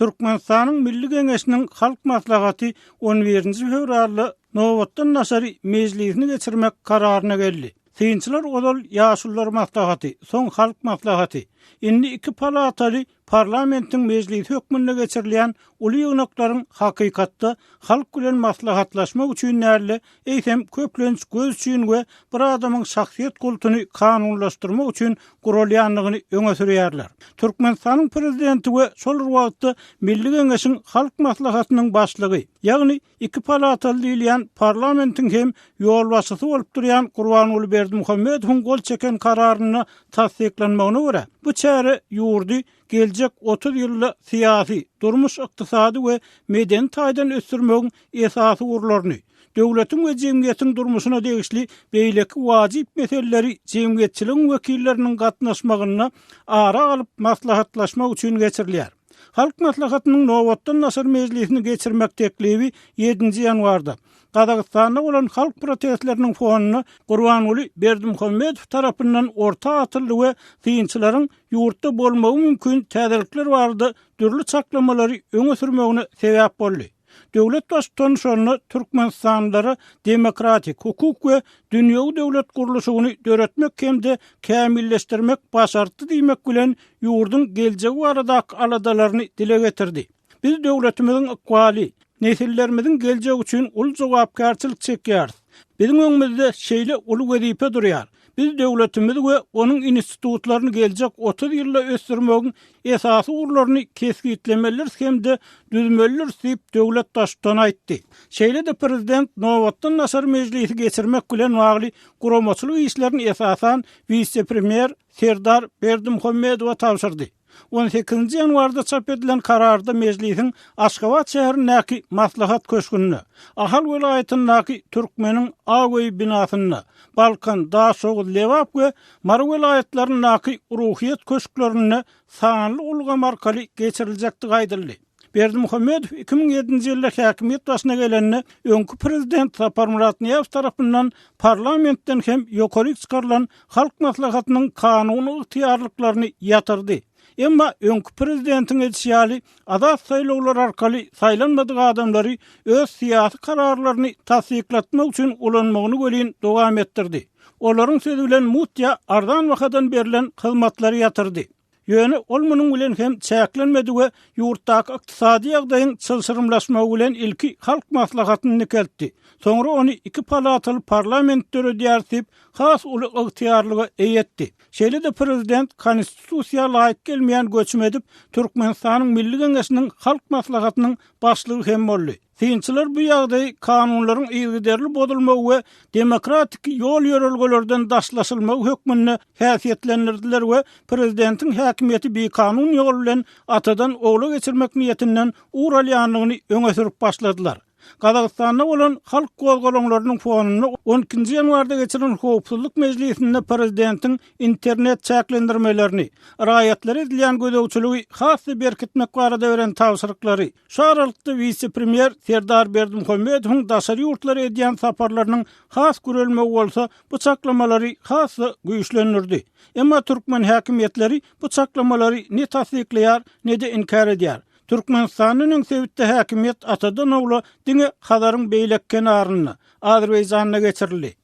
Türkmenistanyň Milli Geňeşiniň Halk Maslahaty on birinji fewralda nobatdan daşary mejlisini geçirmek kararyna geldi. Synçylar ozal Ýaşulular maslahaty, soň Halk Maslahaty, indi iki palataly parlamentiň mejlisi hökmünde geçirilýän uly ýygnaklaryň hakykatda halk bilen maslahatlaşmak üçin däl-de, eýsem, köplenç göz üçin we bir adamyň şahsyýet kultuny kanunlaşdyrmak üçin guralýandygyny öňe sürýärler. Türkmenistanyň prezidenti we şol bir wagtda Milli Geňeşiň Halk Maslahatynyň başlygy, ýagny iki palataly diýilýän parlamentiň hem ýolbaşçysy bolup durýan Gurbanguly Berdimuhamedowyň gol çeken kararynda tassyklanmagyna görä, bu çäre ýurdy geljek 30 ýylda syýasy, durmuş-ykdysady we medeni taýdan ösdürmegiň esasy ugurlaryny, döwletiň we jemgyýetiň durmuşyna degişli beýleki wajyp meseleleri jemgyýetçiligiň wekilleriniň gatnaşmagynda ara alyp maslahatlaşmak üçin geçirilýär. Halk Maslahatynyň nobatdan daşary mejlisini geçirmek teklibi ýedinji ýanwarda, Gazagystanda bolan halk protestleriniň fonunda Gurbanguly Berdimuhamedow tarapyndan orta atyldy we synçylaryň ýurtda bolmagy mümkin täzelikler barada dürli çaklamalary öňe sürmegine sebäp boldy. Döwlet Baştutany şonda türkmenistanlylara demokratik, hukuk we dünýewi döwlet gurluşygyny döretmek hem-de kämilleşdirmek başartdy diýmek bilen, ýurduň geljegi baradaky aladalaryny dile getirdi. Biz döwletimiziň ykbaly, nesillerimiziň geljegi üçin uly jogapkärçilik çekýäris. Biziň öňümizde şeýle uly wezipe durýar. Biz döwletimizi we onuň institutlaryny geljek 30 ýylda ösdürmegiň esasy ugurlaryny kesgitlemelidiris hem-de düzmelidiris diýip, döwlet Baştutany aýtdy. Şeýle-de prezident nobatdan daşary mejlisi geçirmek bilen bagly guramaçylyk işlerini esasan wise-premýer Serdar Berdimuhamedowa tabşyrdy. On sekizinji ýanwarda çap edilen Kararda Mejlisiň Aşgabat şäherindäki Maslahat köşgünde, Ahal welaýatyndaky Türkmeniň Ak öýi binasynda, Balkan, Daşoguz, Lebap we Mary welaýatlaryndaky Ruhyýet köşklerinde sanly ulgam arkaly geçiriljekdigi aýdyldy. Berdimuhamedow 2007-nji ýylda häkimiýet başyna gelende, öňki prezident Saparmyrat Nyýazow tarapyndan parlamentden hem ýokaryk çykarylan Halk Maslahatynyň kanuny ygtyýarlyklaryny ýatyrdy. Emma öňki prezidentiň edişi ýaly, azat saýlawlar arkaly saýlanmadyk adamlary öz syýasy kararlaryny tassyklatmak üçin ulanmagyny welin dowam etdirdi. Olaryň sözi bilen mugt ýa arzan bahadan berlen hyzmatlary ýatyrdy. Ýöne ol munuň bilen hem çäklenmedi we ýurtdaky ykdysady ýagdaýyň çylşyrymlaşmagy bilen ilki Halk Maslahatyny dikeltdi. Soňra ony iki palataly parlament döredýäris diýip, has uly ygtyýarlyga eýe etdi. Şeýle-de prezident Konstitusiýa laýyk gelmeýän göçüm edip, Türkmenistanyň Milli Geňeşiniň Halk Maslahatynyň başlygy hem boldy. Synçylar bu ýagdaýy kanunlaryň yzygiderli bozulmagy we demokratiki ýol-ýörelgelerden daşlaşylmagy hökmünde häsiýetlendirdiler we prezidentiň häkimiýeti bikanun ýol bilen atadan ogla geçirmek niýetinden ugur alýandygyny öňe sürüp başladylar. Gazagystanda bolan halk gozgalaňlarynyň fonunda on ikinji ýanwarda geçirilen howpsuzlyk mejlisinde prezidentiň internet çäklendirmelerini, raýatlara edilýän gözegçiligi has-da berkitmek barada beren tabşyryklary, Şu aralykda wise-premýer Serdar Berdimuhamedowyň daşary ýurtlara edýän saparlarynyň has gürelmegi bolsa bu çaklamalary has-da güýçlendirdi. Emma türkmen häkimiýetleri bu çaklamalary ne tassyklaýar, ne-de inkär edýär. Türkmenistandan öň sebitde häkimiýet atadan-ogla diňe Hazaryň beýleki kenarynda, Azerbaýjanda geçirildi.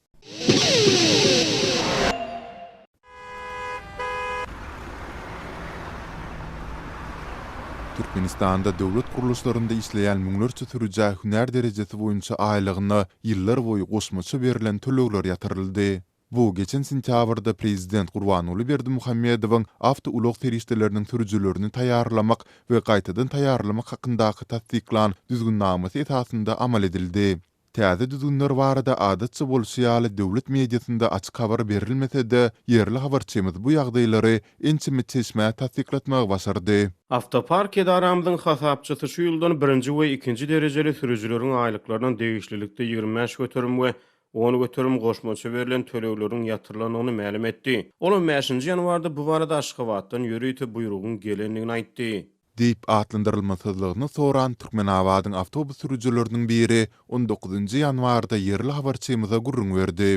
Türkmenistanda döwlet gurluşlarynda işleýän müňlerçe sürüjä hünär derejesi boýunça aýlygyna ýyllarboýy goşmaça berlen tölegler ýatyryldy. Bu geçen sentýabrda prezident Gurbanguly Berdimuhamedowyň awtoulag serişdeleriniň sürüjilerini taýýarlamak we gaýtadan taýýarlamak hakyndaky tassyklan düzgünnamasy esasynda amal edildi. Täze düzgünler barada adatça bolşy ýaly döwlet mediasynda açyk habar berilmese-de, ýerli habarçymyz bu ýagdaýlary ençeme çeşmä tassyklatmagy başardy. Awtopark edaramyzyň hasapçysy şu ýyldan birinji we ikinji derejeli sürüjileriň aýlyklaryna degişlilikde 25% we 10% goşmaça berlen tölegleriň ýatyrylandygyny mälim etdi. Ol on bäşinji ýanwarda bu barada Aşgabatdan ýörite buýrugyň gelendigini aýtdy. Diýip atlandyrylmasyzlygyny soran Türkmenabadyň awtobus sürüjileriniň biri on dokuzynjy ýanwarda ýerli habarçymyza gürrüň berdi.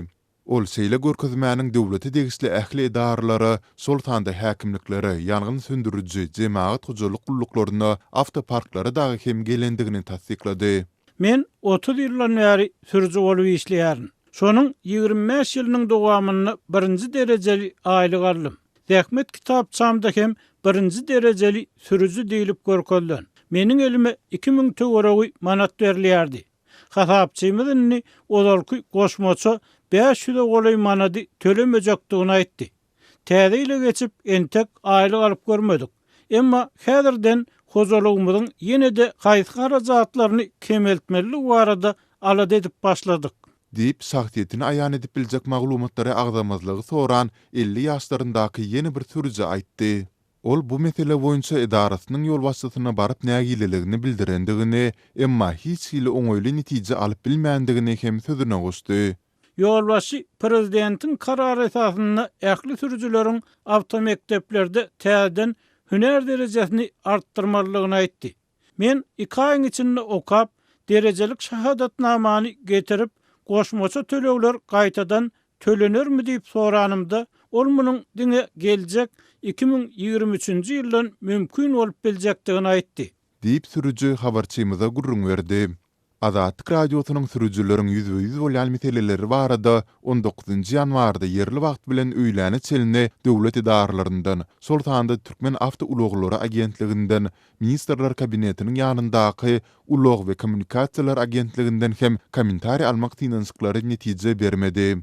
Ol şeýle görkezmäniň döwlete degişli ähli edaralara, şol sanda häkimliklere, ýangyn söndüriji, jemagat hojalyk gulluklaryna, awtoparklara dagy hem gelendigini tassyklady. Men 30 ýyldan bäri sürüji bolup işleýärin. Şonuň 25 ýylynyň dowamynda birinji derejeli aýlyk aldym. Zähmet kitapçamda hem birinji derejeli sürüji diýlip görkezilen. Meniň elime 2000 töweregi manat berilýärdi. Hasapçymyz indi ozalky goşmaça 500-e golaý manady tölemejekdigini aýtdy. Täze ýyla geçip, entek aýlyk alyp görmedik. Emma häzirden hojalygymyzyň ýene-de haýsy harajatlaryny kemeltmelidigi barada alada edip başladyk. Diýip, şahsyýetini aýan edip biljek maglumatlary agzamazlygy soran 50 ýaşlaryndaky ýene bir sürüji aýtdy. Ol bu mesele boýunça edarasynyň ýolbaşçysyna baryp nägileligini bildirendigini, emma hiç hili oňaýly netije alyp bilmändigini hem sözüne goşdy. Ýolbaşçy prezidentiň karary esasynda ähli sürüjileriň awtomekdeplerde täzeden hünär derejesini artdyrmalydygyny aýtdy. Men iki aýyň içinde okap, derejelik şahadatnamany getirip, goşmaça tölegler gaýtadan tölenermi diýip soranymda, ol munuň diňe geljek 2023-nji ýyldan mümkin bolup biljekdigini aýtdy. Diýip, sürüji habarçymyza gürrüň berdi. Azatlyk Radiosynyň sürüjileriň ýüzbe-ýüz bolýan meseleleri barada on dokuzynjy ýanwarda ýerli wagt bilen öýläne çenli döwlet edaralaryndan, şol sanda Türkmen awtoulaglary agentliginden, Ministrler Kabinetiniň ýanyndaky Ulag we kommunikasiýalar agentliginden hem kommentariý almak synanyşyklary netije bermedi.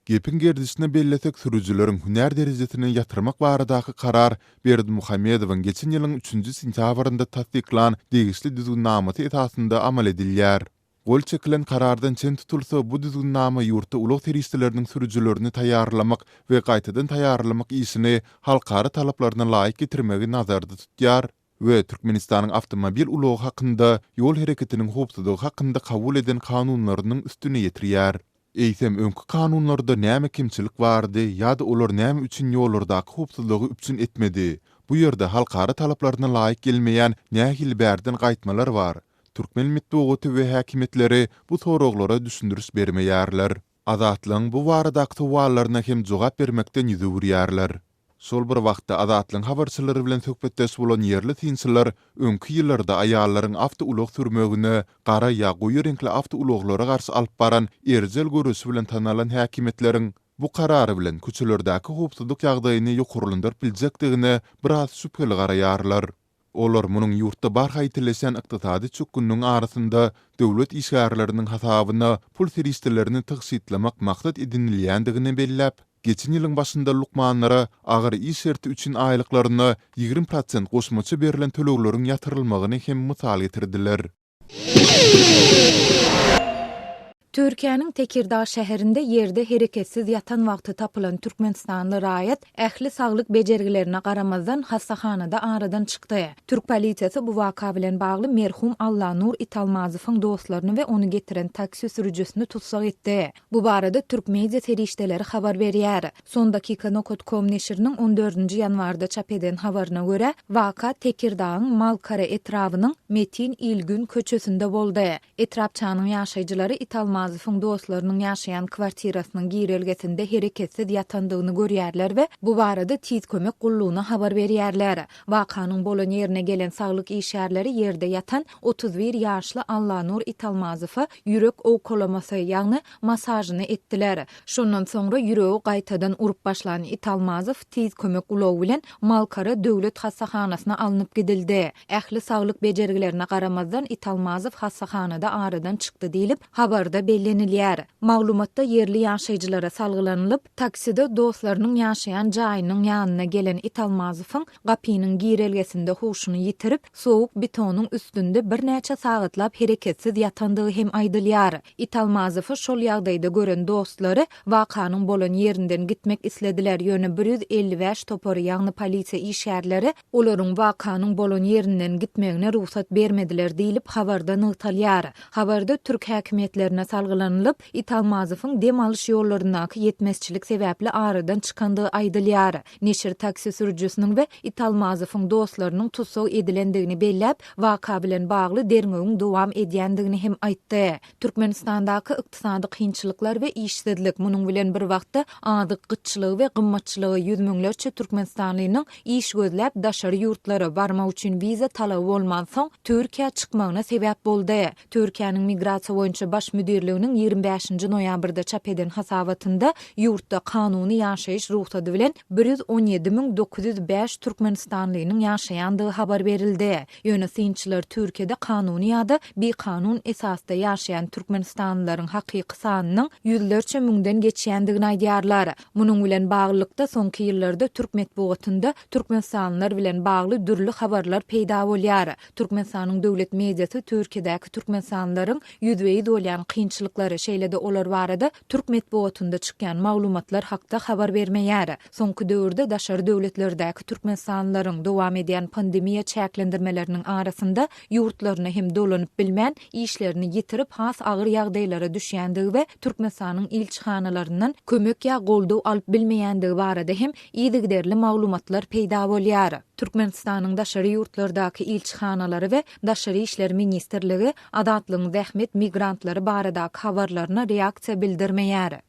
Gepiň gerdişine bellesek, sürüjileriň hünär derejesini ýatyrmak baradaky karar Berdimuhamedowyň geçen ýylyň üçünji sentýabrynda tassyklan degişli düzgünnamasy esasynda amal edilýär. Gol çekilen karardan çen tutulsa, bu düzgünnama ýurtda ulag serişdeleriniň sürüjilerini taýýarlamak we gaýtadan taýýarlamak işini halkara talaplaryna laýyk getirmegi nazarda tutýar we Türkmenistanyň Awtomobil ulagy hakynda, Ýol hereketiniň howpsuzlygy hakynda kabul eden kanunlarynyň üstüni ýetirýär. Eýsem, öňki kanunlarda näme kemçilik bardy ýa-da olar näme üçin ýollardaky howpsuzlygy üpjün etmedi? Bu ýerde halkara talaplaryna laýyk gelmeýän nähili bärden gaýtmalar bar? Türkmen metbugaty we häkimiýetleri bu soraglara düşündiriş bermeýärler. Azatlygyň bu baradaky sowallaryna hem jogap bermekden ýüz öwürýärler. Şol bir wagtda, Azatlygyň habarçylary bilen söhbetdeş bolan ýerli synçylar öňki ýyllarda aýallaryň awtoulag sürmegine, gara ýa goýy reňkli awtoulaglara garşy alyp baran erjel göreşi bilen tanalan häkimiýetleriň bu karary bilen köçelerdäki howpsuzlyk ýagdaýyny ýokarlandyryp biljekdigine biraz şübheli garaýarlar. Olar munuň ýurtda barha ýitileşýän ykdysady çökgünligiň arasynda döwlet işgärleriniň hasabyna pul serişdelerini tygşytlamak maksat edinilýändigini belläp, geçen ýylyň başynda lukmanlara agyr iş şerti üçin aýlyklaryna 20 prosent goşmaça berlen tölegleriň ýatyrylmagyny hem mysal getirdiler. Türkiýäniň Tekirdag şäherinde ýerde hereketsiz ýatan wagty tapylan türkmenistanly raýat ähli saglyk bejergilerine garamazdan hassahanada aradan çykdy. Türk polisiýasy bu waka bilen bagly merhum Allanur Italmazowyň dostlaryny we ony getiren taksi sürüjisini tussag etdi. Bu barada türk media serişdeleri habar berýär. Sondakika nokat kom neşiriniň on dördünji ýanwarda çap eden habaryna görä, waka Tekirdagyň Malkara etrabynyň Metin Ilgün köçesinde boldy. Etrapçanyň ýaşaýjylary Italmazowyň dostlarynyň ýaşaýan kwartirasynyň girelgesinde hereketsiz ýatandygyny görýärler we bu barada Tiz kömek gullugyna habar berýärler. Wakanyň bolan ýerine gelen saglyk işgärleri ýerde ýatan 31 ýaşly Allanur Italmazowa ýürek owkalamasy, ýagny massažyny etdiler. Şondan soňra ýüregi gaýtadan urup başlan Italmazow tiz kömek ulagy bilen Malkara döwlet hassahanasyna alnyp gidildi. Ähli saglyk bejergilerine garamazdan Italmazow hassahanada aradan çykdy diýlip, habarda bellenilýär. Maglumatda ýerli ýaşaýjylara salgylanylyp, takside dostlarynyň ýaşaýan jaýynyň ýanyna gelen Italmazowyň gapynyň girelgesinde huşuny ýitirip, sowuk betonyň üstünde birnäçe sagatlap hereketsiz ýatandygy hem aýdylýar. Italmazowy şol ýagdaýda gören dostlary wakanyň bolan ýerinden gitmek islediler, ýöne 155 topary, ýagny polisiýa işgärleri olaryň wakanyň bolan ýerinden gitmegine rugsat bermediler diýlip, habarda nygtalýar. Habarda türk häkimiýetlerine salgylanyp. salgylanylyp, Italmazowyň dem alyş ýollaryndaky ýetmezçilik sebäpli aradan çykandygy aýdylýar. Neşir taksi sürüjisiniň we Italmazowyň dostlarynyň tussag edilendigini belläp, waka bilen bagly derňewiň dowam edýändigini hem aýtdy. Türkmenistandaky ykdysady kynçylyklar we işsizlik, munuň bilen bir wagtda azyk gytçylygy we gymmatçylygy ýüz müňlerçe türkmenistanlynyň iş gözläp daşary ýurtlara barmak üçin wiza talaby bolmansoň, Türkiýä çykmagyna sebäp boldy. Türkiýäniň Migrasiýa boýunça baş müdirliginiň 25-nji noýabrda çap eden hasabatynda ýurtda kanuny ýaşaýyş rugsady bilen 117 905 türkmenistanlynyň ýaşaýandygy habar berildi. Ýöne synçylar Türkiýede kanuny ýa-da bikanun esasda ýaşaýan türkmenistanlylaryň hakyky sanynyň ýüzlerçe müňden geçýändigini aýdýarlar. Munuň bilen baglylykda, soňky ýyllarda türk metbugatynda türkmenistanlylar bilen bagly dürli habarlar peýda bolýar. Türkmenistanyň döwlet mediasy Türkiýedäki türkmenistanlylaryň ýüzbe-ýüz bolýan kynçylyklary, şeýle-de olar barada türk metbugatynda çykýan maglumatlar hakda habar bermeýär. Soňky döwürde daşary döwletlerdäki türkmenistanlylaryň, dowam edýän pandemiýa çäklendirmeleriniň arasynda ýurtlaryna hem dolanyp bilmän, işlerini ýitirip has agyr ýagdaýlara düşýändigi we Türkmenistanyň ilçihanalaryndan kömek ýa goldaw alyp bilmeýändigi barada hem yzygiderli maglumatlar peýda bolýar. Türkmenistanyň daşary ýurtlardaky ilçihanalary we Daşary işler ministrligi Azatlygyň zähmet migrantlary baradaky habarlaryna reaksiýa bildirmeýär.